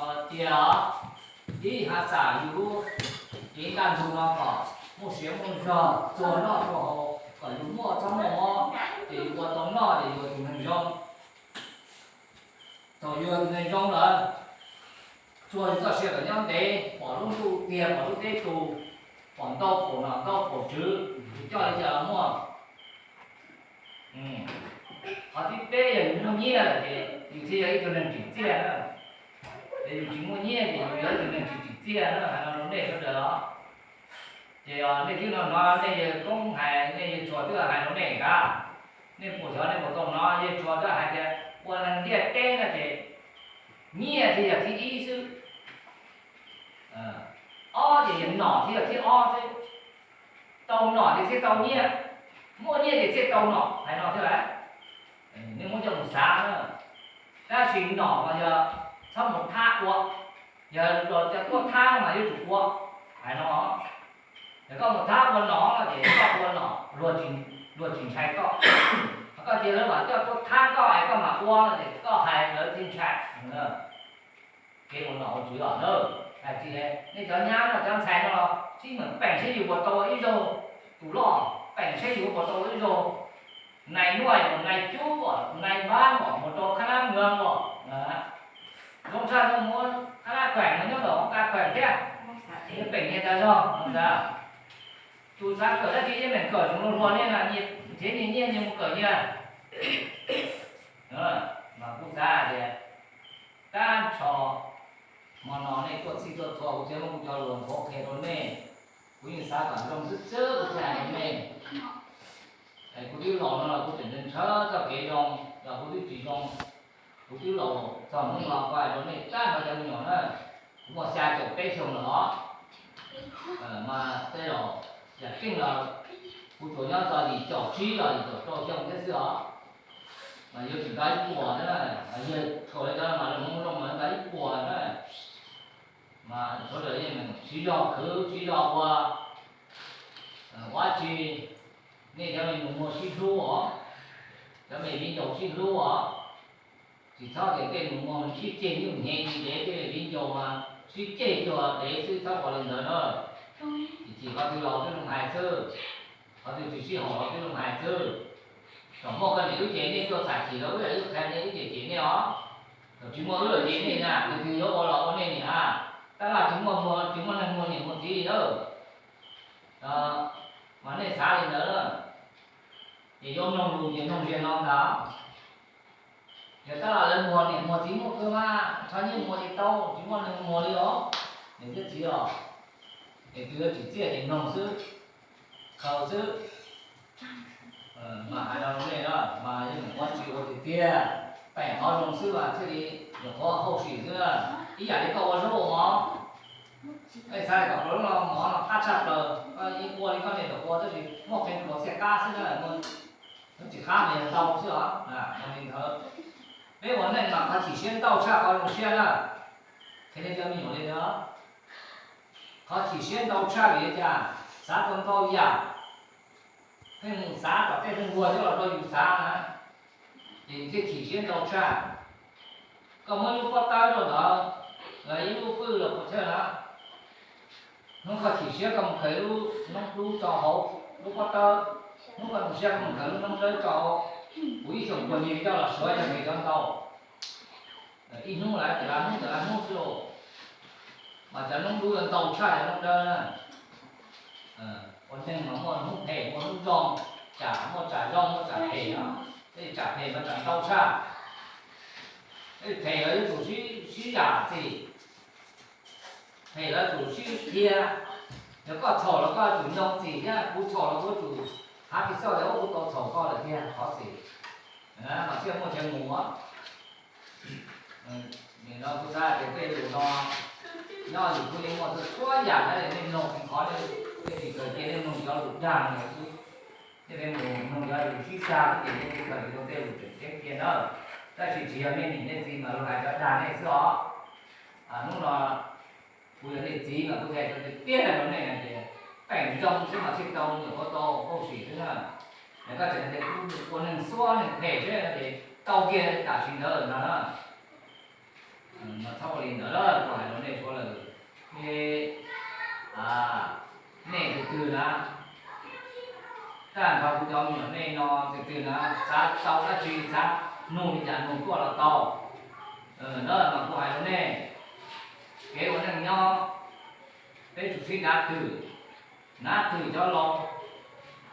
Tias ib has xam yus lub cev ntaj ntug no kom muaj siav muaj zog txuag noj txuag haus, kom yus muaj txhob muaj mob, ces yus ua tau noj ces yus ua tus neeg zoo. Thaum yus ua tus neeg zoo lawm, txuag yus txoj sia kom nyob ntev, pom lub ntuj tiag pom lub teb tus, pom ntau pom nom ntau pom tswv, yus coj li cas los muaj. Qhov thib peb yog yus muaj nyiaj lawm ces yus thiaj yog ib tug neeg tsim txiaj na. Ces yus tsis muaj nyiaj ces yus yog ib tug neeg tsis tsim txiaj na, hais no rau nej sawv daws os. Ces nej twb no hnov nej yawg koob hais, nej yawg tshua twb hais rau nej nkav, nej puas xyov nej puas tau hnov yawg tshua twb hais tias ua neeg ntiaj teb no ces nyiaj thiaj yog thib ib xwb, ob ces yog nom thiaj yog thib ob xwb. Tau nom ces thiaj tau nyiaj, muaj nyiaj ces thiaj tau nom, hais no thiab lawm. Nej muab coj mus xav na. Tab sis nom mas yog txhob mus thab ua, yog los cov tuaj thab mas yuav tsum ua, hais no. Yog koj mus thab ua nom no ces koj ua nom luag tsis ntshai koj. Ho koj cia lawv mam coj tuaj thab koj es koj mam ua no ces koj hais lawv thiaj ntshai. Kev ua nom ua tswv os na, hais tias nej cov nyab no cov ntxhais no los sib meem peem seb yus puas tau ib zaug, tus loj peem seb yus puas tau ib zaug, nais nuaj mus nais cub os, nais npab os, mus rau khab nab mwag os, zoo tshaj no muab khab nab kheem mas nyob ntawm hoob kas kheem thiab. Yeej peem nyias tas zog no xav. Tus xav kawm dab tsi yeej meem kawm, tsoom hluas hluas nej na, nrhiav nyias nyiaj nyias mus kawm nyias. Mas kuv xav tias tab nrho hmo no nej tuaj txhij tuaj txhua kuv thiaj muab kuv cov lus qhuav qhia rau nej. Kuv yeej xav kom zoo xwb xwb kuv thiaj hais rau nej. Es kuv twb laus no los kuv tseem ntshaw txoj kev zoo, los kuv twb tsis zoo. Kuv twb laus txog hnub no kuv hais rau nej tab nrho cov me nyuam na, kuv muaj xya caum peb xyoo lawm os. Mas tej laus yam tseeb los kuv tsuas nyob txog yim caum tsib los yim caum rau xyoo thiab xwb os. Mas yuav tsis nto ib puas na, mas yawg thaum li cov mas lawv hmoov zoo mas nto ib puas na. Mas sawv daws yeej siv zog khwv siv zog ua, ua tsi, nej cov me nus muag sib hlub os, cov me viv ncaus sib hlub os. Tsis txhob tias tej nus muag sib ceg nyuj hnyev li dev, tej viv ncaus mas sib ceg cuag dev xwb, txhob ua li ntawd na. Tiam sis qhov twg laus twb zoo hais xwb, qhov twg tsis sib haum los twb zoo hais xwb. Thaum muaj koj niam wb ces nej tuaj txhais chim los wb yam wb qhia nej wb cem cem nej os. Thaum tsis muaj wb los ces nej na, nws twg yuav ua los ua nej niam. Tab laj tsis muaj muag tsis muaj neeg muag niam muag txiv li lawm. Mas nej xav li ntawd, ces yuav mloog lus ces mloog ziag no ntag. Yog tab laj lawv muag niam muag txiv muaj kawg mas txhob nyiaj muag li tau, tsis muaj neeg muag li os. Niam thiab txiv os, es twg yuav tsim txiaj ces mloog xwb, khaws xwb. Mas hais no rau nej na, mas yeej meem ua tsis ua tiag tiag, peem qhov zoo xwb mas thiaj li nyuam qhuav hauj sim xwb na. Ib yam li koj ua zaub ua mov, koj xav kom plaws lub no mov no qab tshaj plaws, koj yeej ua li koj niam ua tab sis muaj qee pluas txhiaj qab xwb na, tsis qab mas yog ntau xwb os. Li ntawd, peb ua neej mas qhov chim siab ntau tshaj qhov zoo siab na. Qhia nej cov me nyuam li ntawd, qhov chim siab ntau tshaj vim li cas? Xav tau ntau yam, pheej mus xav kom tej neeg luag coj los rau yus xav na, ces yus thiaj chim siab ntau tshaj. Koj muab lub pob tawb rau ntawd, los ib lub fwj los puas tsawg na, hnub koj chim siab koj mus khaws lub noob dub tso hauv lub pob tawb, hnub koj mus siab koj mus khaws lub noob dawb tso hauv. Kuv ib xyoos kuag nyias coj los suav cov nqes cov ntau, ib hnub lawm, cov lawv hnub cov lawv hnub xwb los, mas cov noob dub ntau tshaj cov noob dawb na. Ua neeg mas muaj hnub phem muaj hnub zoo, tsam muaj tsam zoo muaj tsam phem os. Tej tsam phem mas tsam ntau tshaj. Tej phem los yuav tsum sib zam txim, phem los yuav tsum sib qhia. Yog koj txhaum los koj yuav tsum nyob txim thiab, kuv txhaum los kuv yuav tsum hav pis xoj tias kuv tau txhaum koj lawm tiag, thov txim. Mas thiaj muaj chaw mus. Nim no kuv xav tias tej lus no nyob yus kuj yeej muaj txhua yam na, nej mloog qhov nej tsis kawm ces nej mloog cov lus dag no xwb. Nej pheej mus mloog cov lus sib sab ces nej tsis kawm ces tej lus tseem ceeb tiag na. Tab sis tsis yog nej niam nej txiv mas luag hais cov dag nej xwb os. Hnub no kuv yog nej txiv mas kuv hais tiag tiag rau nej hais tias peem zoo xwb mas thiaj tau, nyuam qhuav tau hauj sim xwb na. Yog koj tseem tias kuv ua neeg xuab neeg phem xwb no ces tau kiag tam sim ntawd no na. Mas txhob ua li ntawd na. Es nej tus twg na, tag nrho kuv cov me nyuam nej no tus twg na, xav tau dab tsi xav nug li cas nug tuaj los tau. Ntawd mas kuv hais rau nej, kev ua neej nyob peb tsum sib nrhav twg, nrhav twg cov laus,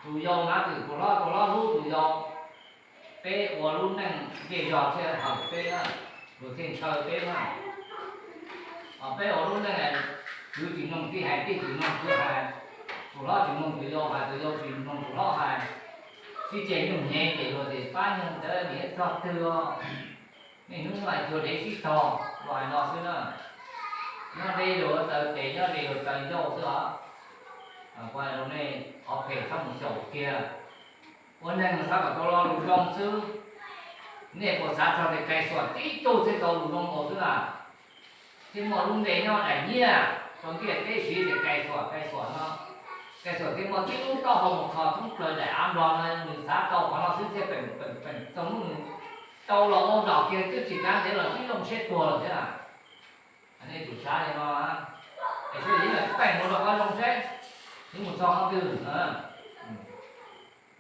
tus yau nrhav twg tus hlob, tus hlob hlub tus yau. Peb ua lub neej zej zog thiaj hawm peb na, luag thiaj ntshaw peb na. Peb ua lub neej kwv tsis mloog tij hais, tij tsis mloog kwv hais, tus hlob tsis mloog tus yau hais, tus yau tsis mloog tus hlob hais, sib ceg nyuj hnyev ces luag tias pab nyuag ntawd niam txog twg os, niaj hnub mas cuag dev sib tog, luag hais no xwb na. Nyob deb luag taw tes, nyob deb luag taw ncauj xwb os. Kuv hais rau nej, qhov phem txhob mus xyaum kiag. Ua neeg xav kom tau lo lus zoo xwb. Nej puas xav txog tias Kais Xuam tib tug thiaj tau lus zoo nkaus xwb na? Thiaj muaj lub npe nyob daim nyiaj rau ntiaj teb siv tias Kais Xuam, Kais Xuam no. Kais Xuam thiaj muaj tib lub taub hau mus kho thoob plaws daim av nplog no, nws xav tau qhov no xwb thiaj peem peem peem txog hnub nws tau los ua nom kiag twb tsis kav ntev los twb zoo siab tuag lawm thiab. Nej tsum xav li no, es seb yog peem mus rau qhov zoo seb, twb mus txog qhov twg.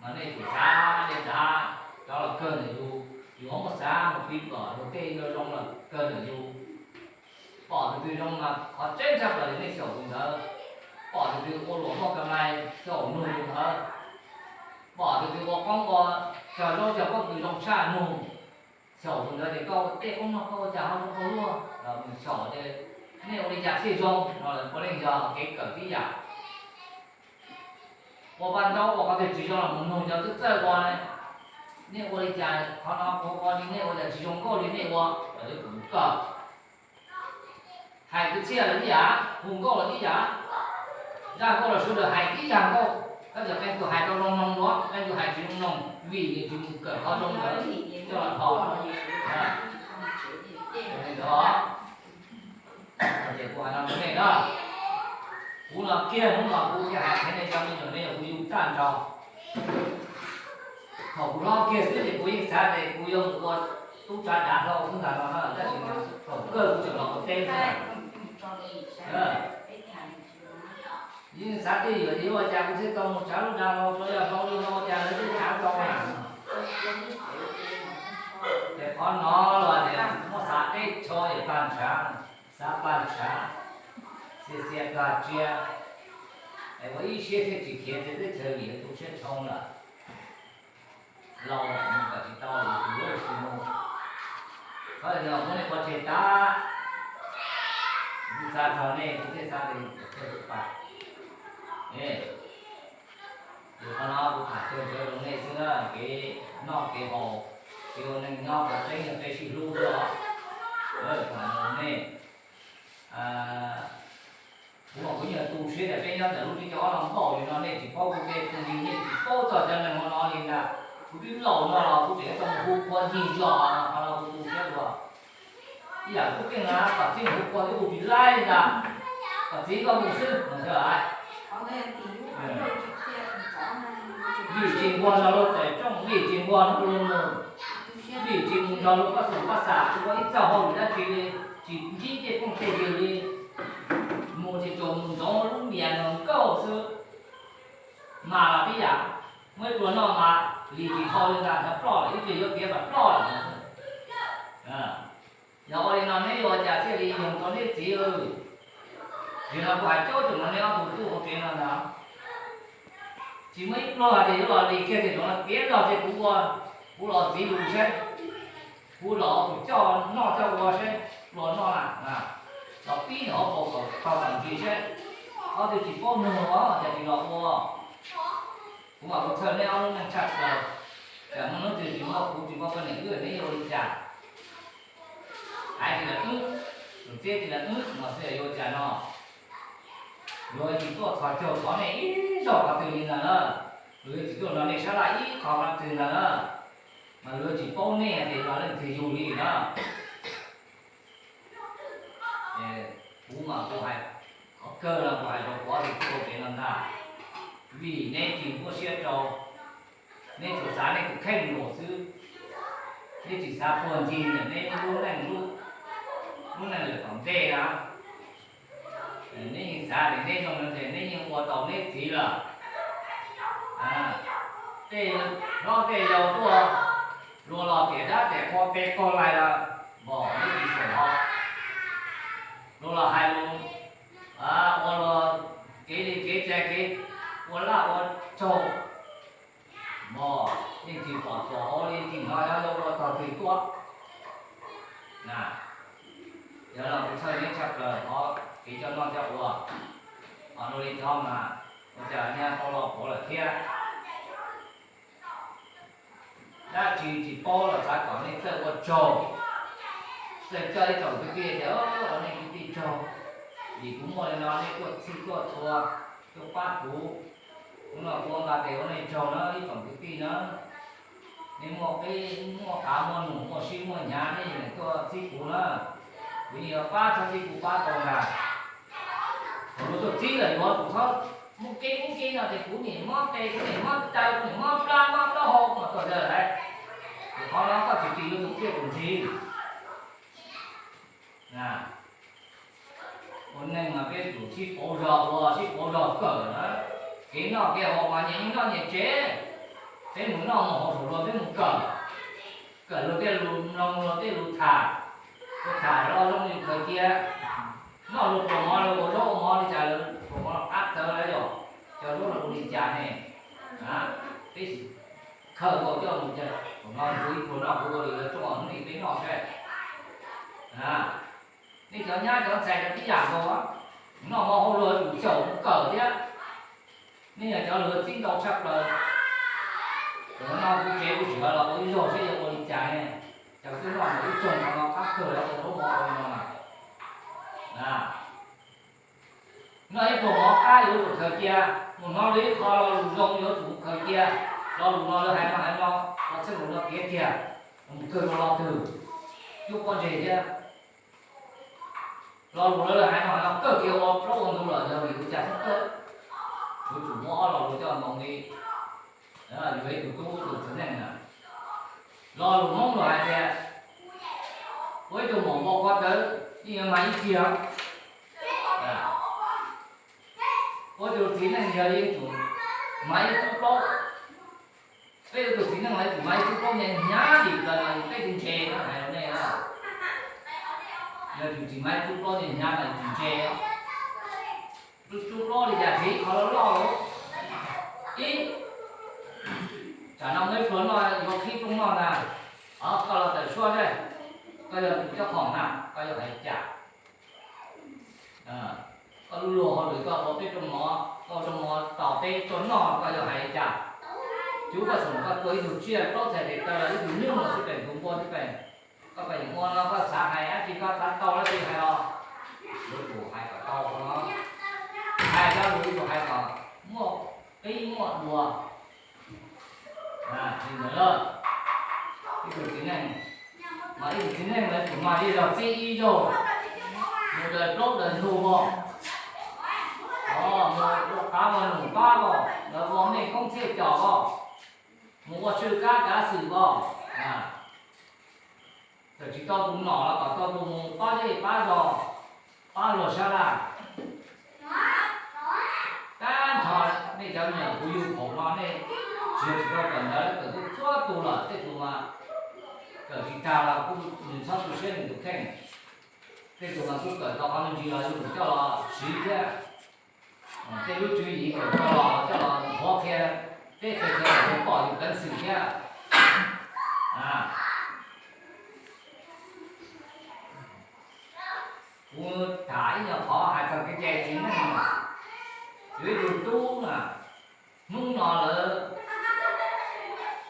Mas nej tsum xav, nej xav, cov los kawg ntawm yus, yus ho muab xav mus pib kom luag tej yuav zoo los kawg ntawm yus. Pom tus twg zoo mas qhov tseeb tshaj plaws yog nej xyaum tus ntawd. Pom tus twg ua luam muaj kam lais xyaum nug tus ntawd. Pom tus twg ua qoob ua cog zaub cog pob kws zoo tshaj nug, xyaum tus ntawd tias koj tej qoob no koj ua cas ho zoo ua luaj los mus xyaum tias nej ua li cas thiaj zoo no, puav leej yog kev kawm tib yam. Ua paj ntaub ua qhov twg tsis zoo los mus nug cov txawj txawj ua, nej ua li cas qhov no kuv ua li nej ua cas tsis zoo nkauj li nej ua, los yuav kom kawm. Hais kwv txhiaj los ib yam, hu nkauj los ib yam, zaj nkauj los sawv daws hais ib zaj nkauj, tab sis qee tus hais tau zoo mloog dua, qee tus hais tsis zoo mloog vim nws tsis mus kawm qhov zoo ntawd coj los dhau. Ces kuv hais no rau nej na, kuv los kiag hnub no kuv thiaj hais qhia nej cov me nyuam, nej yog kuv yug tag nrho. Thaum kuv hlob kiag xwb ces kuv yeej xav tias kuv yuav mus ua tub tsav dav hlau xwb ntag no na, tab sis thaum kawg kuv tseem los ua teb xwb. Yeej xav twj ywm tias yuav ua cas kuv thiaj tau mus tsav lub dav hlau, tsuas yog hlau li hlau cas lawv twb tsav tau na. Ces qhov no los tias muab xav teb chaws es plag ntshav, xav plag ntshav, txias txias plag tsias, es ua ib siab thiaj tsis khiav, teb chaws vim tu siab tshoo lawm. Laus lawm mus kom tsis tau, tus hlub tsis mus. Qhov no muab nej pov tseg tag, kuv xav txog nej kuv thiaj xav tias kom txawj pa. Ces qhov no kuv tham txog ntawd rau nej xwb na, kev noj kev haus, kev ua neej nyob kom tseeb yog peb sib hlub xwb os. Tham rau nej, kuv mas kuv yeej tu siab tias peb nyob ntawm lub tsib caug ob no npaum li no nej tsis paub kuv tej phooj ywg, nej tsis paub txog cov neeg hauv no li ntag. Kuv twb laus no los kuv tseem tau mus hu qhua ncig zos no, qhov no kuv tu siab dua. Ib yam kuv keej na, kom txib mus hu qhua twb hu tsis laib li ntag, kom txiv koj mus xwb no xwb lawm. Vim tsis nquag nrog luag tawm rooj, vim tsis nquag nrog luag mus, vim tsis mus nrog luag pab xum pab xam, tsis ua ib txoj hauj lwm dab tsi li, tsis ntsib tej phooj tej ywg li, mus tsis tsuas mus ntxoov lub niam ntxoov nkauj xwb. Mas los tib yam, muaj ib pluag noj mas lim tsis dhau li ntag, nrog ploj lawm ib pliag yuav tiav kom ploj lawm. Yog ua li no neb yuav ua cas thiaj li yoog tau neb txiv? Vim no kuv hais caub tug no neb ob tug tub hauv tsev no ntag. Tsis muaj ib pluag hais tias yuav los lim kiag tias tsoom no tiav los ces kuv ua, kuv los txiv lus seb, kuv los tus coj noj coj ua seb, pluag noj na, los pib nws hauv paus kom tag kom ntsis seb. Ob tug tsis paub nug os, cas tsis los ua. Kuv mas kuv txhawj neb ob lub neej tshaj plaws. Cas muaj hnub twg tsis muaj kuv tsis muaj poj niam wb neb yuav ua li cas? Hais tsis los wb, tus txiab tsis los wb no xwb yuav ua cas no? Luag tsis tuaj txhos caug thov nej ib zaug qhov twg li ntag na. Luag tsis tuaj nrog nej sab laj ib qho qhov twg ntag na. Mas luag tsis paub nej tias yog leej twg yug li na. Kuv mas kuv hais, qhov kawg los kuv hais rau kuv ob tug tub hauv tsev no ntag, vim neb tsis muab siab rau, neb tsuas xav neb tus kheej lus xwb, neb tsis xav puag ncig ntawm neb lub neej, lub neej lawm tom ntej na. Neb yeej xav tias neb zoo no ces neb yeej ua tau neb txiv lawm. Tej hlob tej yau tuaj, luag los tiam dab tiam qhua pes qaug lais los npog neb tsis xav hlo. Luag los hais lus, ua luag kev li kev cai kev ua laj ua tsaug, npog yeej tsis pom txuas hauv li, tsis hnov yog ua tog twg tuaj. Na, yog los kuv txhawj neb tshaj plaws qhov kev coj noj coj ua. Ho dua li tho mas ua cas nyab tau los pov lawm thiab. Dab tsi tsis paub los xav kom nej txawj ua tsaug, txawj coj ib tsoom kwv tij tias, o, nej kwv tij tsaug, vim kuv muaj li no nej tuaj txhij tuaj txhua, tuaj pab kuv. Hnub no kuv nqa tes ua nej tsaug na ib tsoom kwv tij na. Nej muaj qib muaj qav muaj num muaj sib muaj hnyav nej yeej tuaj txhij kuv na. Kuv yeej yuav pab txog txij kuv pab tau ntag. Thaum luag tuaj txhij lawm yuav tsum txhob muab kev muab kev no tias kuv nim mob tes kuv nim mob taw kuv nim mob plab mob plaub hau mas tuaj ntawd lawm. Qhov no koj tsis ris yuav tsum thiaj tus ntsig. Ua neej mas peb tsum sib pauv zog ua sib pauv zog kawm na. Kev noj kev haus mas nyias yeej noj nyias tsev. Peb mus noj mus haus saum luag peb mus kawm, kawm luag tej lus mloog luag tej lus tham, luag tham los zoo yus khaws cia. Noj luag pluas mov los ua zaub ua mov li cas lawv pluas mov los qab txawv lawm yom, cov zaub los ua li cas ne. Peb khaws nkaus coj mus ces no kuv ib pluag noj kuv ua li lawv rooj hnub ib peb noj seb. Nej cov nyab cov ntxhais cov tib yam nkaus, noj mov hauj lwm tsum xyaum mus kawm thiab. Nej yog cov lawv txib ntau tshaj plaws. Thaum no kuv tsev kuv tsis los ua ib zaug seb yuav ua li cas ne. Cov twb noj mus ib tsoog qhov no qab kawg lawv ua zaub mov ua li no mas. Noj ib pluag mov qab yuav tsum khaws cia, mus hnov lwm qhov lo lus zoo yuav tsum khaws cia. Lo lus no lawv hais no hais no, los txheej lus no tiav tiag, mus kawg los twg, cub pob ntseg thiab. Lo lus lawv hais no hais no kawg kiag ua plaub ua ntug lawm yog vim li cas thiab kawg. Yuav tsum muab ob lo lus coj ntoo li, yuav ib tug tub ib tug txiv neej na. Lo lus Hmoob luag hais tias, ua ib tug maum npau qhov tawv yeej yuav mag ib ceg, ua ib tug txiv neej yog yeej tsum mag ib tug plaub. Peb ua tus txiv neej los tsum mag ib tug plaub nyias hnyav dim plaws mas yus tej tsis ntse no hais rau nej. Yog yus tsis mag ib tug plaub nyias hnyav mas yus tsis ntse. Tus tub plaub li cas txiv qhov loj loj los ib, tsam no muaj ib pluag noj yuav qhib rooj noj na, koj los tawm suab seb, koj yog tus coj khoom na koj yuav hais cas? Koj lub luag hauj lwm koj ua peb rooj mov, koj rooj mov tos peb tuaj noj koj yuav hais cas? Cub koj xoom koj tua ib tug tsiaj plaub txhais tes taw los ib tug nyuj los xij peem tus npua xij peem, koj pheej ua no koj xav hais dab tsi koj xav tau dab tsi hais los, yuav tsum hais kom tau no. Hais cov lus yuav tsum hais kom muaj qib muaj dua. Li ntawd, ib tug txiv neej, mas ib tug txiv neej mas tsum mag zej zog txib ib zaug, mus daws plaub daws ntug vog, mus ua qav ua num pab vog, mus ua mej koob txhiaj cos vog, mus ua tswj kab kav xwm vog. Txawm tsis tau tus nom los kom tau tus mus pab zej pab zos, pab luag sab laj. Tab nrho nej cov me nyuam kuv yug phaum no nej tsis yog tsis tau kawm ntawv, kawm txhua txhua tus lawm, tej tus mas kawm tsis tag los kuj nws txhob tu siab nws tus kheej. Tej tus mas kuj kawm tau qhov me ntsis los yuav tsum coj los siv thiab. Tej lub tswv yim kawm tau los coj los qhuav qhia, peb qhia qhia los pom yus peev xwm thiab. Kuv tham ib nyuag qhov hais txog kev cai txiv neej, yus ib tug tub na, hnub no lawv,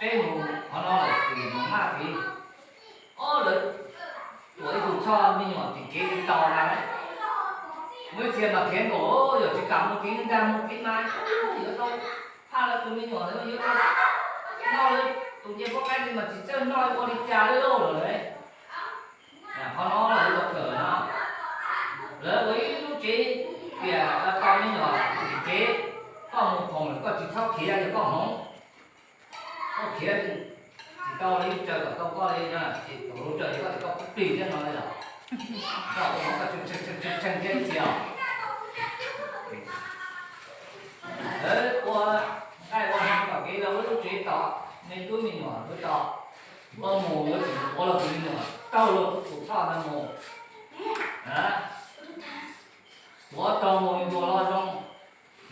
peb mus qhov no lawm tim mus maj tid, ob lawv tuam ib tug txoj me nyuam tim kev tsis tau na. Muaj ib txhia mas khiav nkaus, yog tsis kam mus tid ntag mus tid mas yuav tau phaj lawv tus me nyuam yuav tau noj lawv tus ncej pob qaib mas tsis txawj noj ua li cas lawm lauj lawm. Qhov no lawv yuav kawm no, lawv ua ib lub tsev tias tau me nyuam tim kev, koj mus khoom lawm koj tsis txhob khiav yog koj hmoov. Koj khiav tsis tau li, tsaws kom tau koj li, thaum lub tsaws koj tsis tau plig thiab no li os. Koj ua koj tshee tshee thiab txias. Lawv ua nqaij ua hno tom kev los lub tsev tom, me tub me nyuam lawv tos, yuav mus yuav tsum ua los tus me nyuam taug luag tus tus choj ntawd mus. Tuav taug mus ntuas los zoo,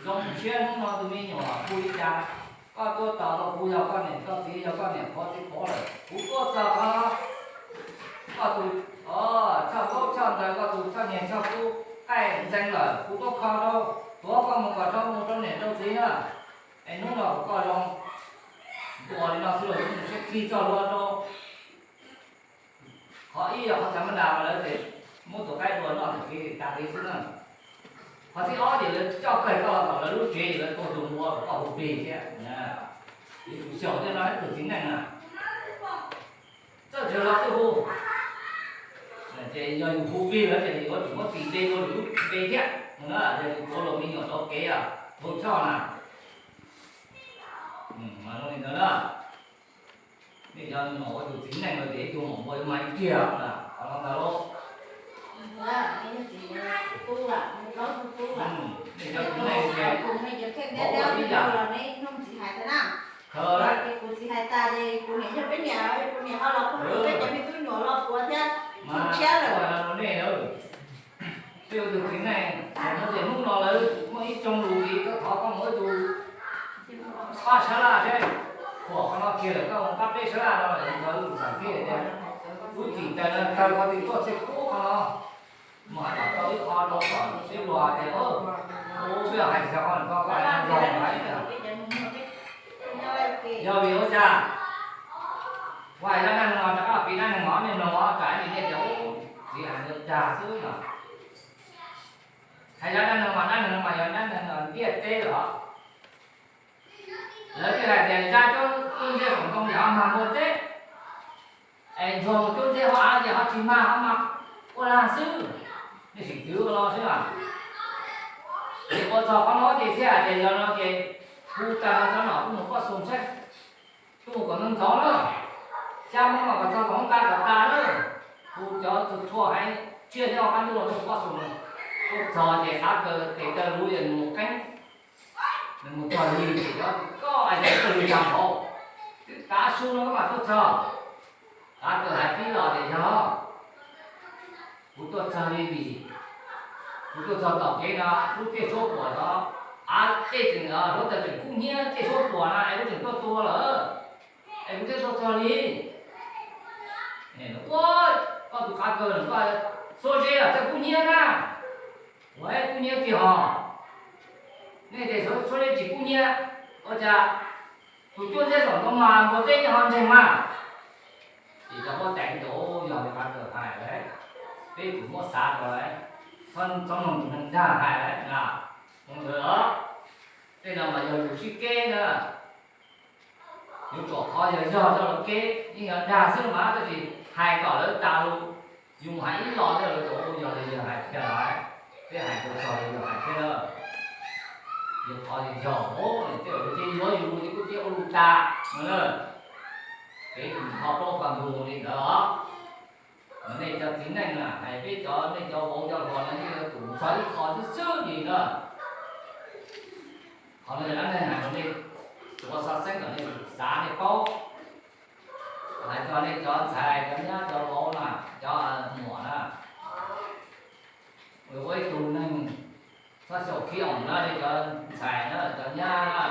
zoo siab hnub no tus me nyuam hu li cas, koj tuaj tos rau kuv yog koj niam koj txiv yog koj niam qhuav txiv qhuav lawm kuv tuaj txog qhov no, koj tus choj ntaub choj ntawv koj tus choj niag choj kub qaij ntxeev lawm kuv tuaj kho rau, tuav koj mus kom tau mus rau niam rau txiv na. Es hnub no kuv koj zoo, ntuas li no xwb los mus siab txig txog luag rau. Qhov ib yog qhov txawv mab nras mas lawv tias muab tus qaib dua noj ntawm kev tas li xwb na. Qhov thib ob ces lawv coj kawg koj los tom lawv lub tsev lawv tuaj tus mus ua kom koj hu plig thiab. Yus xyaum thiaj no ib tug txiv neej na, txawj tsawg los twb hu. Ces yog yus hu plig lawm ces yus yuav tsum muab tis npe rau lwm lub npe thiab. Yog yus tuav luag me nyuam rau kev hu choj na. Mas zoo li ntawd na. Nej cov me nyuam ua tus txiv neej no ces ib tug mam npua ib mag ib kiag na, qhov no ntag lauj. Nej cov txiv neej ces ua ib yam khaws, mas ua no rau nej na. Peb ua tus txiv neej, no ces hnub no lawv muaj ib rooj lus li koj thov koj mus ua tus pab sab laj seb, thuam qhov no kiag lawm koj mus pab peb sab laj no lawm, ntxhov lus xam txij tias lub txim taws no taws qhov twg tuaj txhij kub qhov no. Mus hais kom tau ib qho rau kom sib luag tias, ub, peb hais tsis tau qhov no koj hais zoo lawm. Yog vim ua cas kuv hais zaj dab neeg no rov qab piv dab neeg no nej mloog os, tsam ib ntsis nej tias, ub, txiv hais ntawd dag xwb no. Hais zaj dab neeg mas dab neeg no mas yog dab neeg ntiaj teb los. Lawv thiaj hais tias zaj cuab ntxhiab saum ntoo ces ho mag npua teb, es ntxuag mus cuab ntxhiab hauv av ces ho tsis mag, ho mag ua lag xwb. Nej sim twv ua no xwb. Ces ua txog qhov no ces thiaj hais tias yog no ces hu tag no cov nom kuj mus poj xum saib, tuaj mus kom ntxov ntxov na, xya moo mas kom txog tom hoob kas kom tas na. Hu cov tus tshuaj haiv tsiaj nyob qab ntuj los tuaj mus poj xum. Tuaj txog ces qav kaws tes taw luv es nws mus qeeb, nws mus txog lig ces cov koj hais tias tuaj lig tag npaum, twb tav su no koj mam tuaj txog. Qav kaws hais tib los tias yog, kuv tuaj txog li vim kuv tuaj txog tom kev no lub tiaj suab puam tod, av tej tseem, hluav taws tseem kub hnyiab, tiaj suab puam na es kuv tseem tuaj tua lawm, es kuv thiaj tuaj txog li. Ua, koj tus qav kaws, koj xuab zeb los txawj kub hnyiab na. Ua, kub hnyiab tiag hos. Nej tias xuab zeb tsis kub hnyiab, ua cas tus cuab ntxhiab saum ntoo mas npua teb nyob ho ntseeg mas. Ces cov huab tais tias, yog li qav kaws hais lawm, peb kuj muab xav rau lawm, txhob mloog tus neeg dag hais lawm na. Ntawd los, tej no mas yog lus sib keb na. Yuav tsum qhov yog yog txoj lus keb, yeej yog dag xwb mas, tab sis hais kom lawv tas lus. Yus mus hais ib los thiab lawv tias, yog li yawg hais tiag lawm, peb hais txog txog li yawg hais thiab na. Yog qhov yog yog, tej lus ces yuav yus ces kuj thiaj ua lus tas no na. Peb mus kho plaub kho ntug li ntawd os. Nej cov txiv neej na, hais peb cov, nej cov vauv cov hluas no yeej yuav tsum txog ib qho xwb xwb li na. Qhov no yog dab neeg hais rau nej, tsuav xov xeeb kom nej xav nej paub. Hais txog nej cov ntxhais cov nyab cov vauv na, cov muam na, ua ib tug neeg txhob xyaum khib oom na, nej cov ntxhais na cov nyab na.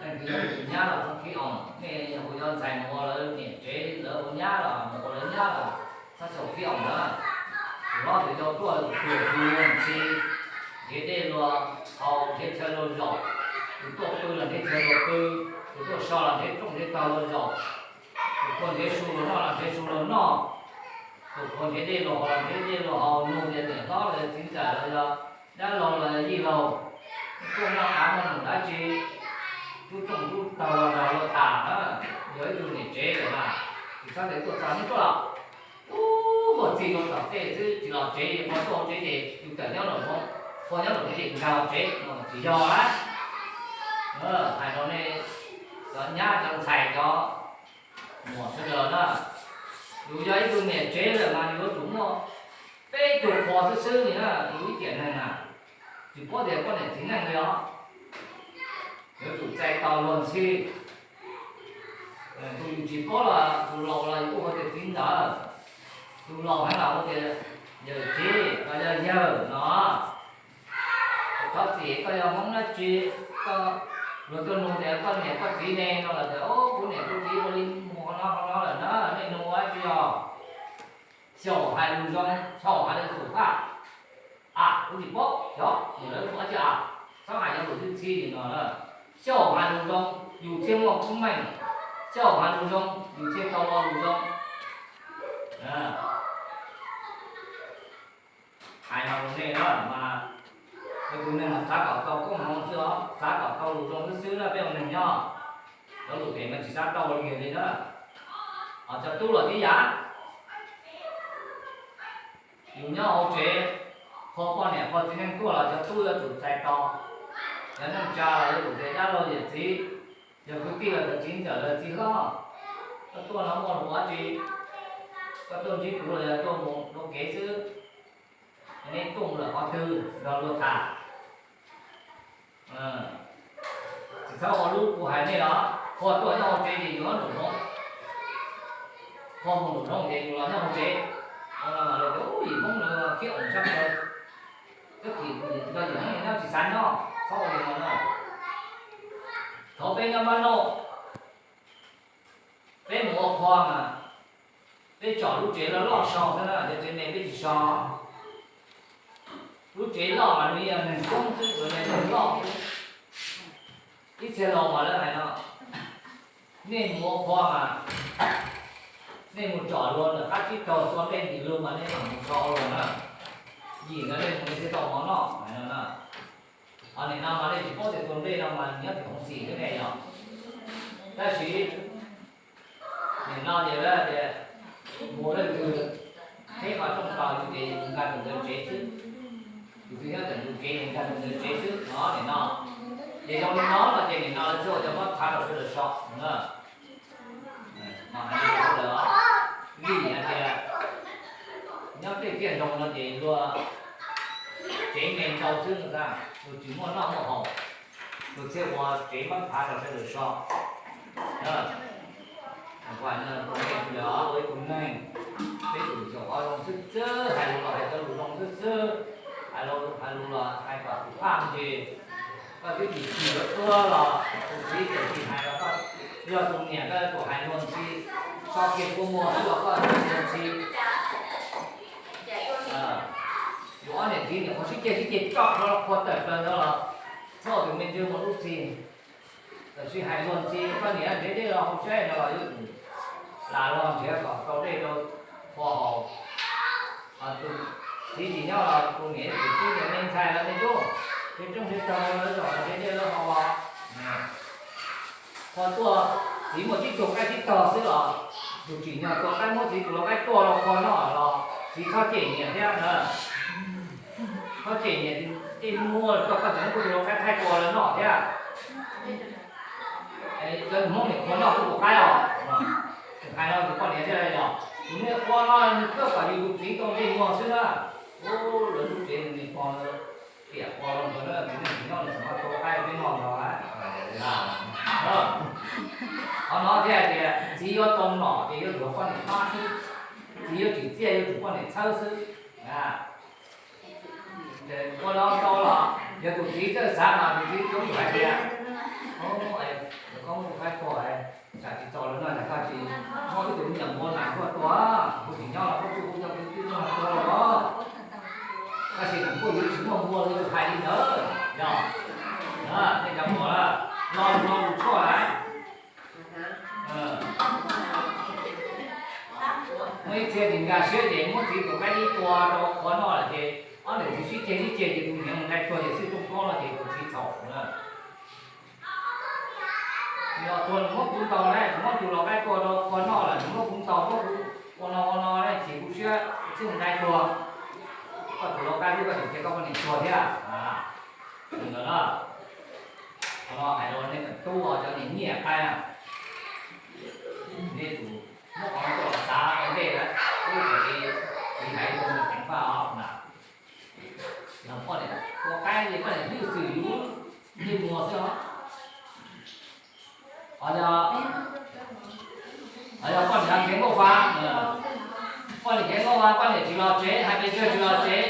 Leej twg yog tus nyab los txhob khib oom, nej yog kuv cov ntxhais mus ua lawv niam tsev lawv ua nyab los mus ua lawv nyab los txhob xyaum khib oom na. Tus hlob tus yau tuaj tus tuag tus luag ntxhi, nrhiav dej luag haus nrhiav chaw luag zaum, tus tuaj pw los nrhiav chaw luag pw, tus tuaj so los nrhiav rooj nrhiav tog luag zaum, tus tuaj nrhiav su luag noj los nrhiav su luag noj, tus tuaj nrhiav dej luag haus los nrhiav dej luag haus, nug tias niam hlob los yog txiv ntxawm los yog dab laug los yog yij laug, tuaj noj qab noj num dab tsi, tub rooj tub tog los nrog luag tham na. Yog ib tug niam tsev lawm mas, tsis txhob tias tuaj txog neb tuaj los, ub, muaj txij rau tom tej xwb tsis los tsev, qhov tuaj hauv tsev ces yus tawm nyob nraum zoov, qhov nyob nraum tsev ces nkag los tsev no tsis yog na. Hais rau nej cov nyab cov ntxhais cov muam sawv daws na, yus yog ib tug niam tsev lawm mas yus yuav tsum muaj peb tug qhua xwb xwb li na, yus ib tiam neeg na. Tsis paub tias poj niam txiv neej li os, yuav tsum txais tos luag ntxhi. Tus yus tsis paub los tus laus los yus kuj hu tias txiv ntxawm, tus laus heev los hu tias yawm txiv los yog yawg no. Txhob txwm koj yog Hmoob dab tsi, koj, luag tuaj nug tias koj niam koj txiv ne no los tias kuv niam kuv txiv ua li mus hauv no hauv no lawm na, nej nug ua dab tsi os? Xyaum hais lus zoo, xyaum hais lus xum phaj. A, kuv tsis paub, xyov nws lawv ua dab tsi a, txhob hais cov lus ntxhi ntxhi li no na. Xyaum hais lus zoo, yus thiaj muaj koob meej. Xyaum hais lus zoo, yus thiaj tau lo lus zoo. Hais no rau nej na mas, tus neeg mas xav kom tau koob hmoov xwb os, xav kom tau lus zoo xwb xwb na peb ua neeg nyob. Cov lus phem mas tsis xav tau li kiag li na. Ho cov tub los tib yam, yus nyob hauv tsev, qhua poj niam qhua txiv neej tuaj los cov tub yuav tsum txais tos. Yog neej tsa los yuav tsum tias dab laug yawm txiv, yog kwv tij los cov txiv ntxawm los txiv hlob, koj tuaj no muaj lus dab tsi, koj tuaj ntsib kuv los yog tuaj mus dhau kev xwb, nej tuaj mus lawm qhov twg nrog luag tham. Tsis txhob ua lub kuv hais nej los, qhua tuaj nyob hauv tsev ces yus nraum zoov, qhua mus nraum zoov ces yus los nyob hauv tsev. Lawv tias yim Hmoob lawv khiab oom tshaj plaws, twb tim nrog yim Hmoob nyob tsis xav nyob, txhob ua li no na. Thaum peb nyob Mab Nauj, peb mus ua qhua mas peb tsom lub tsev loj loj so xwb na, cov tsev me peb tsis so. Lub tsev loj mas nws yog neeg coob xwb, ua neeg loj xwb. Ib txhia laus mas lawv hais no, nej mus ua qhua mas nej mus tsom luag ntawm qab tsib taug xua nplej ntim lug mas nej mam mus so ua luag na. Yim ntawd nej mus nej thiaj tau mov noj hais no na. Ho nim no mas nej tsis paub tias tua nplej no mas nyob tim Hmoob xis xwb ne yog. Tab sis nim no ces lawv tias mus leej twg qheb qhov rooj tau yus ces yus nkag tus ntawd tsev xwb. Tus twg nyob ntawm tus kev yus nkag tus ntawd tsev xwb no nim no. Ces zoo li no no ces nim no lawv thiaj ua cov mab phav rau sawv daws so na. Mas hais li ntawd, vim hais tias nyob tej tiaj ntoos no ces luag tsev me ntau xwb no, luag tsis muaj noj muaj haus, luag thiaj ua tsev mab phav rau sawv daws so. Ua ib tug neeg, peb tsum xyaum qhov zoo xwb xwb, hais lus los hais cov lus zoo xwb xwb, hais lus los hais kom xum phaj ces koj twb tsis tsim lawv tuag los tus txiv tseem tsis hais los koj, yog tus niam koj yuav tsum hais luag ntxhi, so kiag kua muag xwb los koj hais luag ntxhi. Yus ob niam txiv nim qhuav sib ceg sib ceg tso qhuav qhuav tawm plaws ntawd los txhob tus me ntsis mus lub txig. Tab sis hais luag ntxhi, koj niam nrhiav dej los haus saib no los yuav tsum lam los nrhiav kom tau dej rau qhua haus. Tus txiv tsis nyob los tus niam yuav tsum txib tias me ntxhais los me tub, nrhiav rooj nrhiav tog lawv zom los nrhiav dej lawv haus. Qhua tuaj, txiv muaj tib tug qaib tib tog xwb los tus tsim nyog tua qaib muab txiv tus lau qaib tua rau qhua noj los txiv txhob cem niam thiab na. Txhob cem niam, tej muaj koj tseem muab kuv tus lau qaib thaij tua lawv noj thiab. Cov Hmoob nim qhua noj kuv tus qaib os. Hais no tus poj niam thiaj li los, tus niag qhua no nws kawj kom yus tus txiv tau ntsej muag xwb na. Ub, lawv lub tsev nws pog piam qhua los ntawd na, txiv neej txiv nyob nws txawm muab tua qaib peb noj nrog. Qhov no thiaj hais tias txiv yuav tau nom ces yuav tsum poj niam pab xwb, txiv yuav tsim txiaj yuav tsum poj niam txhawb xwb. Ua no tau los yog tus txiv txawj xav mas tus txiv txawm hais tias, koj muab kuv qaib tua, tsam tsis txaus lawv no tsam koj tsis muab ib tug me nyuam npua nas tuaj tua, kuv tsis nyob los koj twb hu cov kwv tij tuaj tua los. Tab sis nws kuj yuav tsis muaj npua li tus hais li ntawd, yog nej cov muam los los lus tshuaj lawm. Muaj ib txhia tsis nkag siab ces muab txiv tus qaib dib tua rau qhua noj lawm ces ob niam txiv sib ceg sib ceg ces tus niam mus nqaij tuag ces xwb rooj plaub no ces tus txiv txhaum na. Los txog nws muab kuv ntaus na, kuv muab tus lau qaib tua rau qhua noj lawm, nws muab kuv ntaus, muab kuv ua no ua no na, chim kuv siab, kuv thiaj mus nqaij tuag. Koj tus lau qaib xwb koj tseem cia koj poj niam tuag thiab. Ntawd na, qhov no hais rau nej tub cov niam nyiaj qaib, nej tus muab qhov no tuaj los xav ua ntej lawm, ub, tsis hais ua mus ceev faj os na. Yog poj niam tua qaib li koj Hais tias koj tsis los tsev,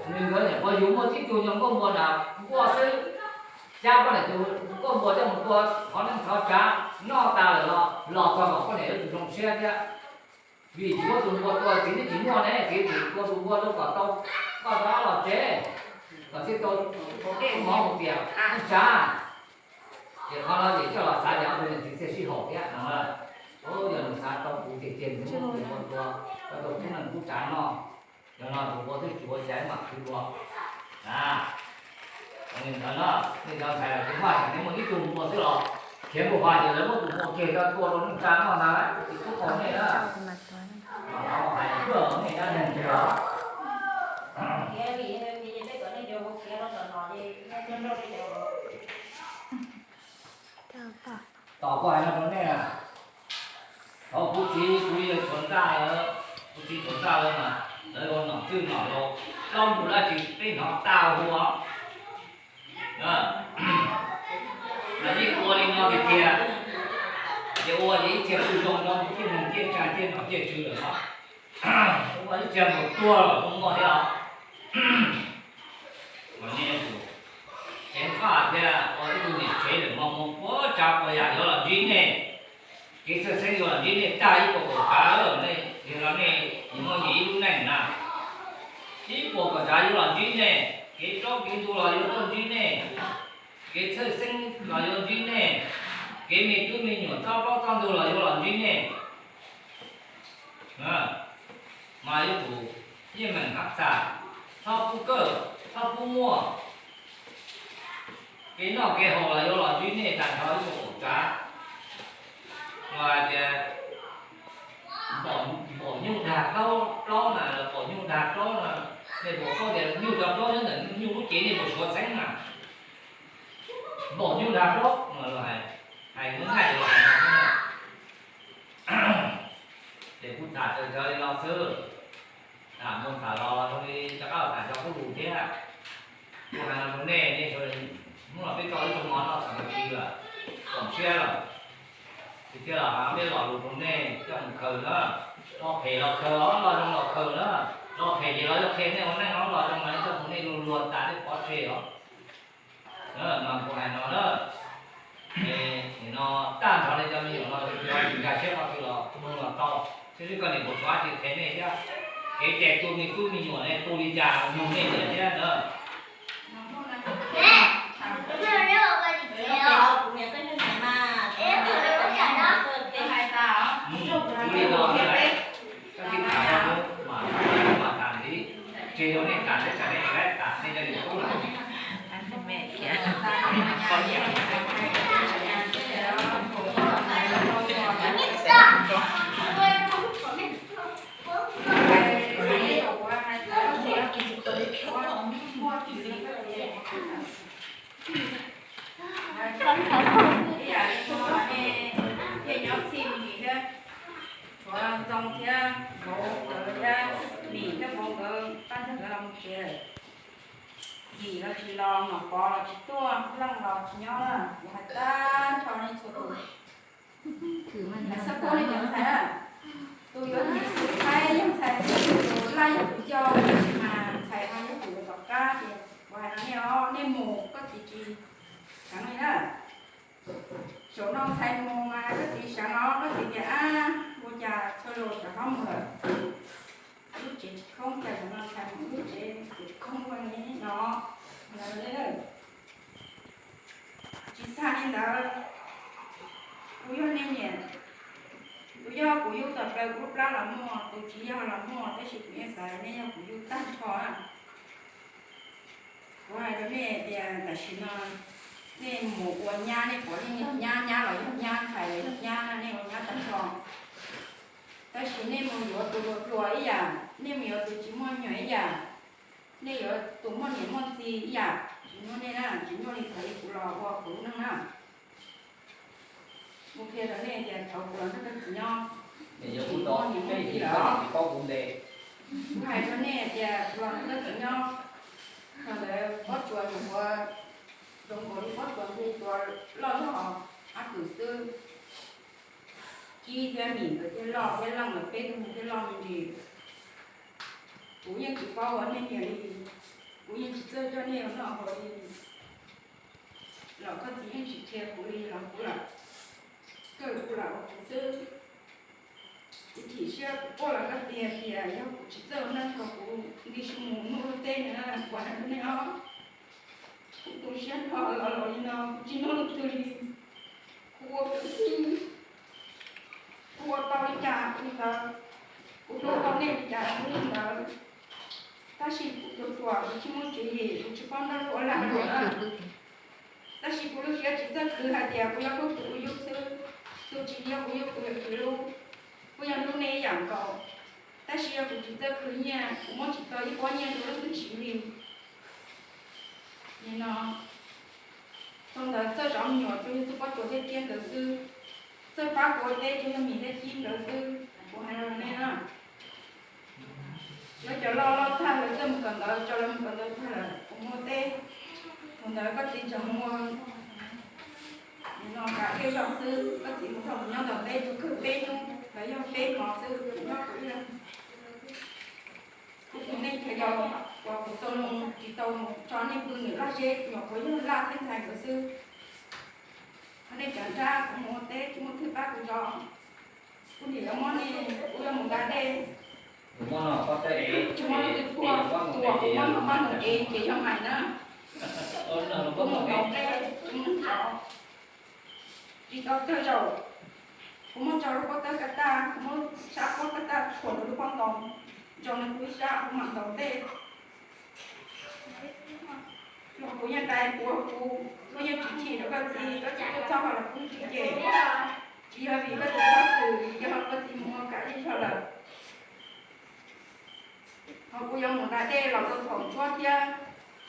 nws nkawd niam pog yug muaj tib tug nyuag nkauj npua na, npua xwb, cab poj niam tus nkauj npua coj mus tua qhov neej qhov tsav noj tas lawm los los txog kom poj niam yuav tsum zoo siab thiab. Vim tsis muab tus npua tua txiv twb tsis muaj ne, txiv twb tua tus npua rau kom tau koj rov los tsev, kom thiaj tau mov mus tiam neej tsa. Ces qhov no ces coj los xav tias ob tug niam txiv thiaj sib haum thiab no. Yog nws xav tau kuv tiag tiag nws muab tus npua tua, tau tus kub neej kub tsav noj. Yog no tus npua twb tsis ua cas mam khwv dua. A, li ntawd no, nej cov ntxhais los tsis muaj, nej muaj ib tug npua xwb los khiav npua hua ces lawv muab tus npua kiag coj tua rau neej tsa noj ntag, tsis txhob qhov nej na. Mas hais tuaj nej dab neeg kiag os. Tos kuv hais no rau nej, thaum kuv txiv kuv yawg Txhuas Ntaj lawm, kuv txiv Txhuas Ntaj lawm mas lawv ua nom tswv nom laus, plaub ntug dab tsi peb hnov tag huv. Lawv yeej ua li no tiag tiag, ces ua ces ib txhia pw zoo zoo, ciaj neeg ciaj tsa ciaj nom ciaj tswv lawm os. Ua ib txhia mus tuag lawm ua nkauj thiab os. Mas nej yuav tsum ceev faj thiab ua ib tug niam tsev lawm mas mus puas tsav puas yam yuav los ntsib nej. Kev txhawj xeeb yuav los ntsib nej tag ib puas kaum tsav lawm, nej yog no nej nyias muaj nyias ib lub neej na. Ib puas kaum tsav yuav los ntsib nej, kev tsaub kev ntug los yuav tuaj ntsib nej, kev txhawj xeeb los yuav ntsib nej, kev me tub me nyuam txob plaub txob ntug los yuav los ntsib nej. Mas yuav tsum yeej meem hav txam, txhob pub kawj, txhob pub muaj. Kev noj kev haus los yuav los ntsib nej tag nrho ib puas kaum tsav. Mas hais tias npaum nyuj dag plaub na, los npaum nyuj dag plaub na, nej puas paub tias nyuj dag plaub nyob ntawm nyuj lub cev nej puas suav txheeb na. Npaum nyuj dag plaub mas los hais, hais lub nqaij los hais no xwb na. Ces kuv tham raws cov li no xwb. Tham mus tham los zoo li rov qab tham cov kuj lus thiab. Kuv hais no rau nej, nej sawv daws hnub no peb tau ib tug mov noj xam mas ci lawm, koom siab lawm. Tiag tiag los peb los lus rau nej coj mus khaws na, los phem los khaws os, los zoo los khaws na, los phem ces los yog qhia nej ua neej os, los zoo mas nej coj mus nej luag luag tas nej pov tseg os. Mas kuv hais no na, nim no tag nrho nej cov me nyuam no tsis nkag siab qhov twg los kuv mloog los tau, seb koj niam puas tshuav tsis qhia nej thiab. Kev cai tu me tub me nyuam ne tu li cas mloog nej niam thiab na. Kuv li no, koj tib tham no mas, mas tham li, tseg rau nej tham, nej tham nej tham, nej cov niam tub lawm. Ib yam li no nej thiaj nyob txhij li thiab, tshuav Ntxoo thiab Vauv nkawd thiab, Nim thiab Vauv nkawd pab ntawd nkawd los mus tsev lawm. Yim los tsis los, Nom Pov los tsis tuaj, Leej los tsis nyob lawm. Kuv hais tag nrho nej txhua tus, hais txhob quaj nej cov ntxhais na. Tus yuav txiv xwb thaib yog ntxhais, tus laj yog tus yau, tab sis mas ntxhais ho yuav tsum yuav tom qab ces kuv hais no nej os, nej mus koj txiv tsis seev li na. Saum no ntxhais mus mas koj txiv seev os, koj txiv tias ab, ua cas txhua zaus rov qab mus lawm. Lub tsev tsis khoob, cas zaum no ntxhais mus lub tsev tsis khoob ua li no. Tsis tag li ntawd, kuv yog nej niam, kuv yog kuv yug tawm plaws kuv lub plab los muaj, kuv tsis yog los muaj, tab sis kuv yeej xav nej yog kuv yug tag nrho na. Kuv hais rau nej tias tam sim no nej mus ua nyab, nej pom nej yog nyab, nyab los yog nyab, ntxhais los yog nyab, nej ua nyab tag nrho. Tab sis nej mus yuav tus hluas hluas ib yam, nej mus yuav tus tsis muaj me nyuam ib yam, nej yuav tus muaj niam muaj txiv ib yam, tsis nyuaj nej na, tsis nyuaj li thaum kuv los ua kuv lub neej na. Kuv qhia rau nej tias thaum kuv los nrog koj txiv nyob, kuv tsis muaj niam muaj txiv lawm. Kuv hais rau nej tias kuv los nrog koj txiv nyob, thaum ntawd pob tsuas nyuam qhuav zoo nkaus li pob tsuas nqi tua loj zog ob txwm xwb. Kib thiab Mim nkawd thiaj loj thiab leej lawm, peb tug thiaj loj me ntsis. Kuv yeej tsis paub ua nej niam li, kuv yeej tsis txawj coj nej ua noj haus li. Los koj txiv yeej tsis qhia kuv li los kuv lam, kawg kuv lam ua kuv xwb. Kuv chim siab kuv quaj los koj txiv hais tias yog kuv tsis txawj ua neej kom kuv nti mus nug luag tej na, kuv hais rau nej os. Kuv tu siab nrho los los li no kuv tsis nug leej twg li. Kuv ua kuv xwb, kuv ua tau li cas kuv ntawd, kuv hlub tau nej li cas kuv li ntawd. Tab sis kuv tus ruam kuv tsis muaj tswv yim, kuv tsis paub nrog luag ua lag luam na. Tab sis kuv lub siab tsis txawj khwv hais tias kuv yog kuv tus ua yug xwb, tus tsis yog kuv yug kuv yuav khwv lub, kuj yog hlub nej ib yam nkaus. Tab sis yog kuv tsis txawj khwv nyiaj, kuv muab tsis tau ib pob nyiaj rau leej twg siv li. Nim no thaum ntawd txawj zov me nyuam tsuas yog tug poj tsuas thiab Kiab nkawd xwb, txawj pab kuv ua teb tsuas yog Mim thiab Kib nkawd xwb. Kuv hais rau nej na, lawv cov loj loj tag lawv txawj mus kawm ntawv, tso lawv mus kawm ntawv tag lawm kuv mus ua teb. Thaum ntawd koj txiv tseem mus ua, nim no kav dej zog xwb, koj txiv mus thaum kuv nyob ntawm teb tsuas kawg peb hnub los yog peb hmo xwb, kuv nyob kuv ib leeg. Kuv tus neeg chaw yau uas kuv tau mus tsis tau mus tso nej pw nws laj zeb, nyuam qhuav yog laj thiab ntxhais nkawd xwb. Ho nej cov nrab kuv mus ua teb tsis muaj twg pab kuv zov. Kuv niam yuav muab nej, kuv yuav mus nqa dej, tsis muaj leej twg puag, tus uas kuv muab nws pab nws ev ces yog Maiv na. Kuv mus ntaus dej tsis muaj neeg zov. Tsis tau tawg zaum, kuv muab tso lub pob tawb kaj tag, kuv muab sab pob kaj tag thuam nws lub pob ntoos, ntsoov nws kuv ib sab kuv mam ntaus dej. Los kuv yeej dai kuv, kuv yeej tsis chim rau koj txiv, koj txiv tuaj txog los kuv tsis cem. Tsis yog vim koj txiv txhob xwm, yog koj txiv mus ua kav dej zog lawm. Ho kuv yuav mus nqa dej los rau thaum ntsuab thiab,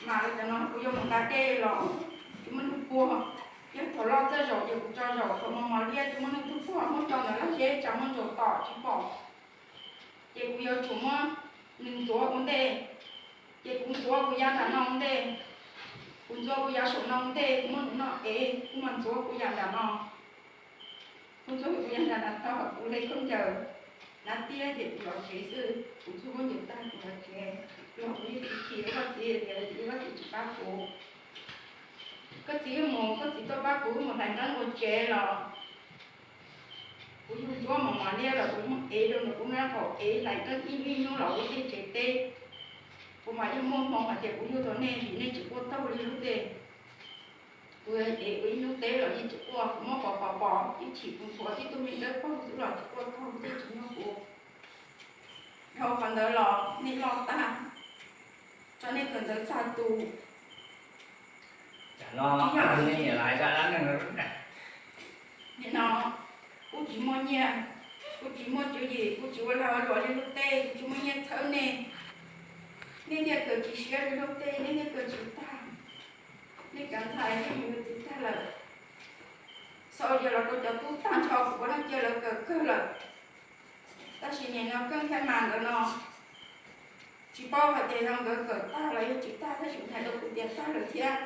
mas li cov no kuv yuav mus nqa dej los tsis muaj neeg puag. Yog thaum loj txawj zaum ces kuv tso zaum, thaum mos mos liab tsis muaj neeg twg puag, muab tso ntawm laj zeb tsam muaj ntsaum tom tsis pom. Ces kuv yuav tsum muab nws ntxuav ua ntej. Ces kuv ntxuav kuv yav nram no ua ntej, kuv ntxuav kuv yav saum no ua ntej, kuv muab nws noj ev, kuv mam ntxuav kuv yav nram no. Kuv ntxuav kuv yav nram no tag kuv hle khaub ncaws, hnav tiab ces kuv los tsev xwb. Kuv ntxuav khaub ncaws tag kuv los tsev, los kuv yeej tsis chim rau koj txiv tias koj txiv tsis pab kuv. Koj txiv wb mus, koj txiv tuaj pab kuv wb mus hlais nqeeb ua tsev los kuv yug ntsuab mos mos liab los kuv muab ev rau nws, kuv nqa qaum ev hlais nqeeb ib hnub los ua tej tsev teb. Kuv mas yeej muaj hmoo hais tias kuv yug tau nej vim nej tsis quaj taug li lub tej. Kuv ev kuv ib hnub teb los yeej tsis quaj, kuv muab pov pov pov ib chim kuv ntxuav tib tug me nrab paug xwb los tsis quaj taug tej tsis nyob kuv. Dhau qhov ntawd los nej loj tag, tso nej kawm ntawv tag tus. Nim no kuv tsis muaj nyiaj, kuv tsis muaj tswv yim, kuv tsis ua lag ua luam li lub tej, kuv tsis muaj nyiaj txhawb nej. Nej thiaj kawm tsis siab li lub tej, nej thiaj kawm tsis tag. Nej cov ntxhais nej mus yuav txiv tag lawm, xaus yawg los rau cov tub tag nrho, kuv puav leej cia lawv kawm kawg lawm. Tab sis nim no Keeb thiab Mas nkawd no, tsis paub hais tias yog nkawd kawm tag los yog tsis tag, tab sis hais rau kuv tias tag lawm thiab.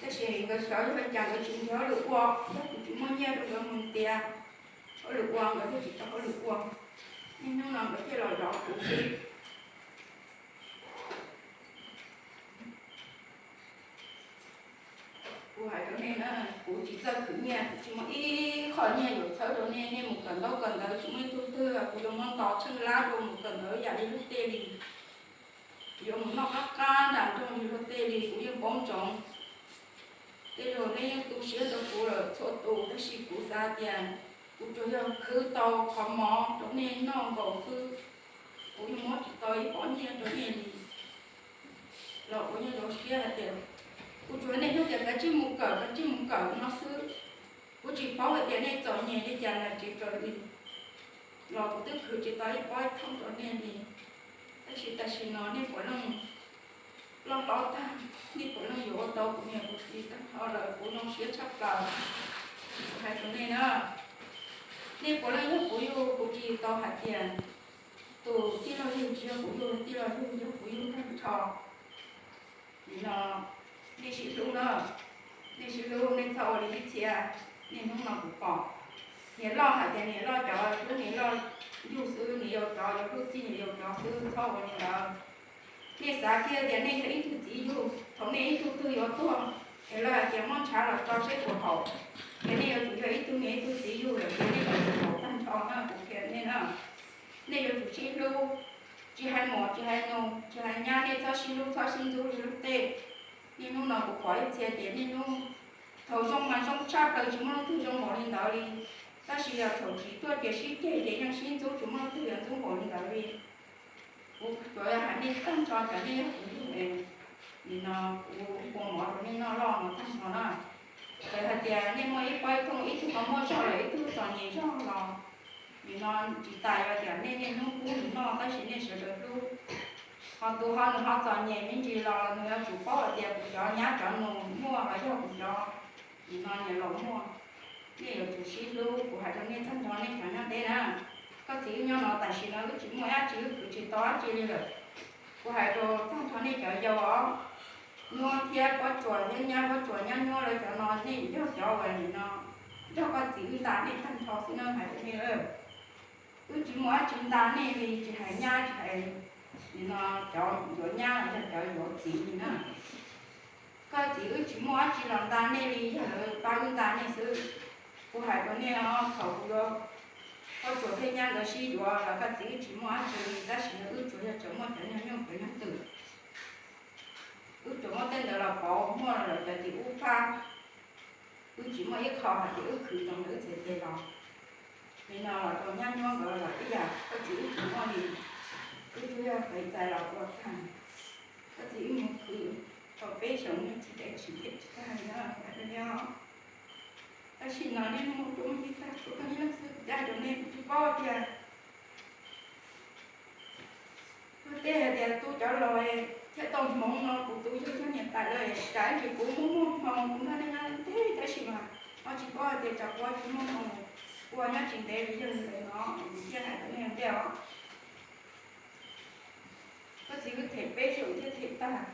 Tab sis nkawd xyov yog li cas nkawd tsis nrhiav hauj lwm ua, yog kuv tsis muaj nyiaj rau nkawd mus nrhiav hauj lwm ua nkawd thiaj tsis tau hauj lwm ua. Niaj hnub no nkawd thiaj los zov kuv xwb. Kuv hais rau nej na, kuv tsis txawj khwv nyiaj, kuv tsis muaj ib qho nyiaj yuav txhawb rau nej. Nej mus kawm ntaub kawm ntawv tsis muaj ib tug twg kuv yuav muab nto tsheej lab rau mus kawm ntawv yam li luag tej li. Kuv yuav mus noj qab qab nram nroog li luag tej li, kuv yeej paub ntsoov. Tej zaum nej yeej tu siab rau kuv lawm txhua tus, tab sis kuv xav tias kuv tsuas yog khwv tau qhov mov rau nej noj nkaus xwb. Kuv yeej muab tsis tau ib pob nyiaj rau nej li. Los kuv yeej zoo siab hais tias kuv tsuas nej hnub tias kav tsij mus kawm, kav tsij mus kawm no xwb. Kuv tsis paub hais tias nej txom nyem li cas ntawm tsev kawm li, los kuv twb khwv tsis tau ib pob ib thooj rau nej li. Tab sis tam sim no nej puav leej loj hlob tag, nej puav leej yuav ua tau kuv niam kuv txiv tag nrho lawm, kuv zoo siab tshaj plaws. Kuv hais rau nej na, nej puav leej yog kuv yug, kuv tsis tau hais tias tus tij laug yug tsis yog kuv yug, tij laug yug yog kuv yug tag nrho. Nim no nej sib hlub na, nej sib hlub, nej txhob ua li ib txhia, niaj hnub no kuv pom. Niam loj hais tias niam loj cov hlub niam loj yug xwb, niam yau cov yuav hlub txij niam yau cov xwb, txhob ua li ntawd. Nej xav kiag tias nej yog ib tug txiv yug, thaum nej ib tug twg yuav tuag, es lawv hais tias muab ntshav los tso seb puas haum, ces nej yuav tsum yog ib tug niam ib tug txiv yug lawm ces nej yuav tsum haum tag nrho na, kuv qhia nej na. Nej yuav tsum sib hlub, tsis hais muam tsis hais nus tsis hais nyab, nej txhob sib hlub txhob sib ntxub li lub tej. Niaj hnub no kuv pom ib txhia ces niaj hnub thaum zoo mas zoo tshaj plaws, tsis muaj leej twg zoo npaum li ntawd li. Tab sis yog thaum tsis tuaj ces sib ceg ces yeej sib ntxub, tsis muaj leej twg yuav ntxub npaum li ntawd li. Kuv tsuas yog hais nej tag nrho cov nej yog kuv yug es, nim no kuv ua mov rau nej noj loj no tag nrho na. Txawm hais tias nej muaj ib pob ib thooj, ib tug ho muaj zog lawm, ib tug txom nyem zog los, nim no tsis tas yuav tias nej niaj hnub pub nws noj, tab sis nej sawv daws hlub. Ho tus ho nws ho txom nyem me ntsis los nws yuav tsum paub hais tias kuv cov nyab cov nus muaj los yog kuv cov, nim no niam laus muaj. Nej yuav tsum sib hlub, kuv hais rau nej tag nrho nej cov nyob teb na. Koj txiv wb nyob no tam sim no wb tsis muaj dab tsi, wb khwv tsis tau dab tsi li lawm. Kuv hais rau tag nrho nej cov yau os, nyuab thiab pob tsuas thiab nyab pob tsuas nyab nyuab lawv cov no, nej yog cov uas nim no nrog koj txiv wb nta nej tag nrho xwb na, hais rau nej lawm. Wb tsis muaj dab tsi nta nej li, tsis hais nyab tsis hais, nim no cov yuav nyab los yog cov yuav txiv li na. Koj txiv wb tsis muaj dab tsi los nta nej li, yog lawv pab wb nta nej xwb. Kuv hais rau nej os, thaum kuv yuav pob tsuas thiab nyab nkawd sib yuav los koj txiv wb tsis muaj dab tsi li, tab sis wb tsuas yog tseem muaj cov nyuag nyuj cov nyuag twm. Wb tsuas muab tej ntawd los pauv, muaj lawm cov tim ub pab. Wb tsis muaj ib qho hais tias wb khwv rau ntawm wb txhais tes los. Li no los rau nyab nyuab nkawd los ib yam, koj txiv wb tsis muaj li. Wb tsuas yog qev txais los ua tag. Koj txiv wb mus khwv tau peb xyoos nej tsis qev tsis qev tsis tag li na, hais rau nej os. Tab sis no nej muaj tub ib tag kuv tag ib leeg xwb, kuv cab rau nej kuv tsis paub tias Luag tej hais tias tu cov laus thiaj tau hmoov no, kuv tu yawg thiab niam tais lawm, tsam ib ntsis kuv muaj muaj hmoo kuv nrog nej nyob ntev tab sis mas ho tsis paub hais tias tsam kuv tsis muaj hmoo, kuv nyob tsis ntev li yawg lawm no, kuv thiaj hais rau nej ntej os. Koj txiv wb them peb xyoos thiaj them tag.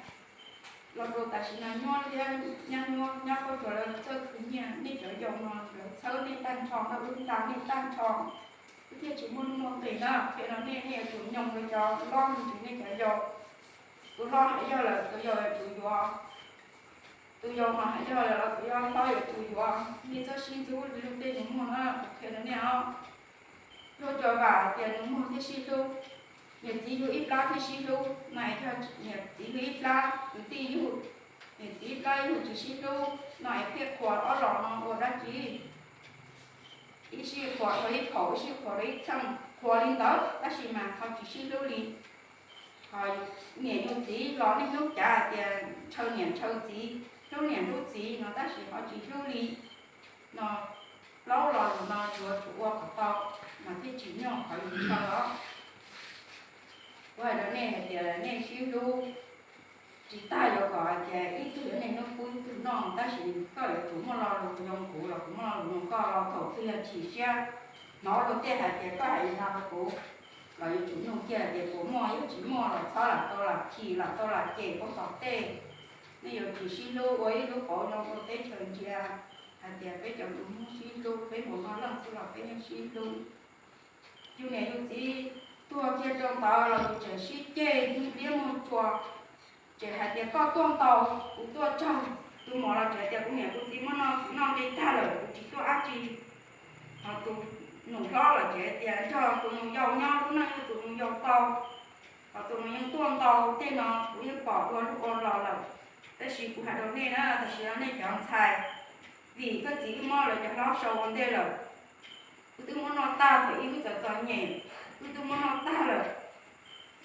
Los rau tam sim no nyuab thiab nyab nyuab nyob pob tsuas lawv txawj khwv nyiaj, nej cov yau no lawv txhawb nej tag nrho, wb nta nej tag nrho, wb thiaj tsis muaj nuj muaj nqis na. Qhia rau nej, nej yuav tsum nyoo rau cov hlob mus ntsis nej cov yau. Tus hlob hais yog lawm tus yau yuav tsum yuav, tus yau mas hais yog lawm los tus yau hlob yuav tsum yuav. Nej txhob sib ntxub li luag tej nus muag na, kuv qhia rau nej os. Luag cov vam hais tias nus muag thiaj sib hlub. Niam txiv yug ib plab thiaj sib hlub no, es yog niam txiv yug ib plab kwv tij yug, niam txiv ib plab yug tsis sib hlub no es thiaj qhuas ob los no ua dab tsi? Ib sij qhuas rau ib phaum, ib sij qhuas rau ib txheej, qhuas li ntawd tab sis mas ho tsis sib hlub li. Ho niam yug txiv los niaj hnub cav hais tias ntshaw niam ntshaw txiv, hlub niam hlub txiv no tab sis ho tsis hlub li no. Plaub lo lus no yuav tsum ua kom tau mas thiaj tsim nyog qhov yus ntshaw os. Kuv hais rau nej hais tias nej sib hlub tsis tag yuav kom hais tias ib tug yuav niaj hnub pub ib tug noj, tab sis koj yuav tsum muaj lo lus zoo, kuv los kuv muaj lo lus zoo, koj los thaum twg yog chim siab hnov luag tej hais tias koj hais li no rau kuv los yuav tsum nug kiag hais tias puas muaj, yog tsis muaj los txhob lam tau lam chim lam tau lam cem kuv tom tej. Nej yuav tsum sib hlub ua ib lub qauv zoo rau teb chaws ntsia hais tias peb cov nus muag sib hlub, peb mus no leej xwb los peb yeej sib hlub. Yus niam yus txiv tuag kiag rau ntawd los yus tseem sib ceg muag liab muag tsuas, tseem hais tias koj tuaj ntau, kuv tuaj tsawg. Tus muam los tseem tias kuv niam kuv txiv muab noj txiv noj nqi tag lawm, kuv tsis tuaj dab tsi. Ho tus nus hlob los tseem tias nrog tus nus yau nyob lub neej yog tus nus yau tau. Ho tus nus yeej tuaj ntau, tej no kuv yeej pom ua lug ua los lawm. Tab sis kuv hais rau nej na, tam sim no nej cov ntxhais, vim koj txiv wb muab lawv cov hlob sau ua ntej lawm. Wb twb muab noj tag, thaum ub wb txom txom nyem, wb twb muab noj tag lawm.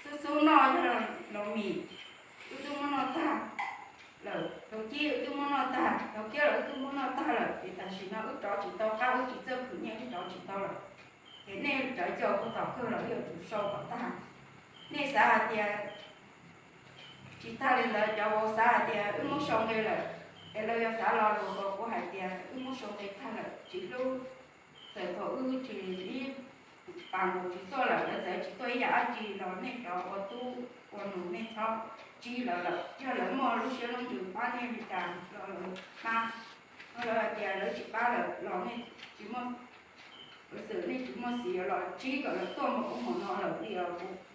Xub xub noj yog los mis, wb twb muab noj tag lawm. Thaum cib wb twb muab noj tag, thaum kiab los wb twb muab noj tag lawm, ces tam sim no wb rov tsis tau qab, wb tsis txawj khwv nyiaj, wb rov tsis tau lawm. Ces nej cov caum kuv tom kawg los wb yuav tsum sau kom tag. Nej xav hais tias tsis tag li ntawd, cov vauv xav hais tias wb muab sau nqi lawm, es lawv yuav xav lo lus rau kuv hais tias wb muab sau nqi tag lawm, tsis hlub. Txawm thaum wb tsis ib pas nkaus tsis tuaj lawm, lawv txawm tsis tuaj ib yam dab tsi los nej cov ua tub ua nus nej txhob tsib lawv lawm. Yog lawv muaj lub siab lub ntsws pab nej li cas los lawv pab, lawv hais tias lawv tsis pab lawm los nej tsis muaj Xwm nej tsis muaj xiv yuav los tsib kom lawv tuaj npaum ub npaum no lawm li os.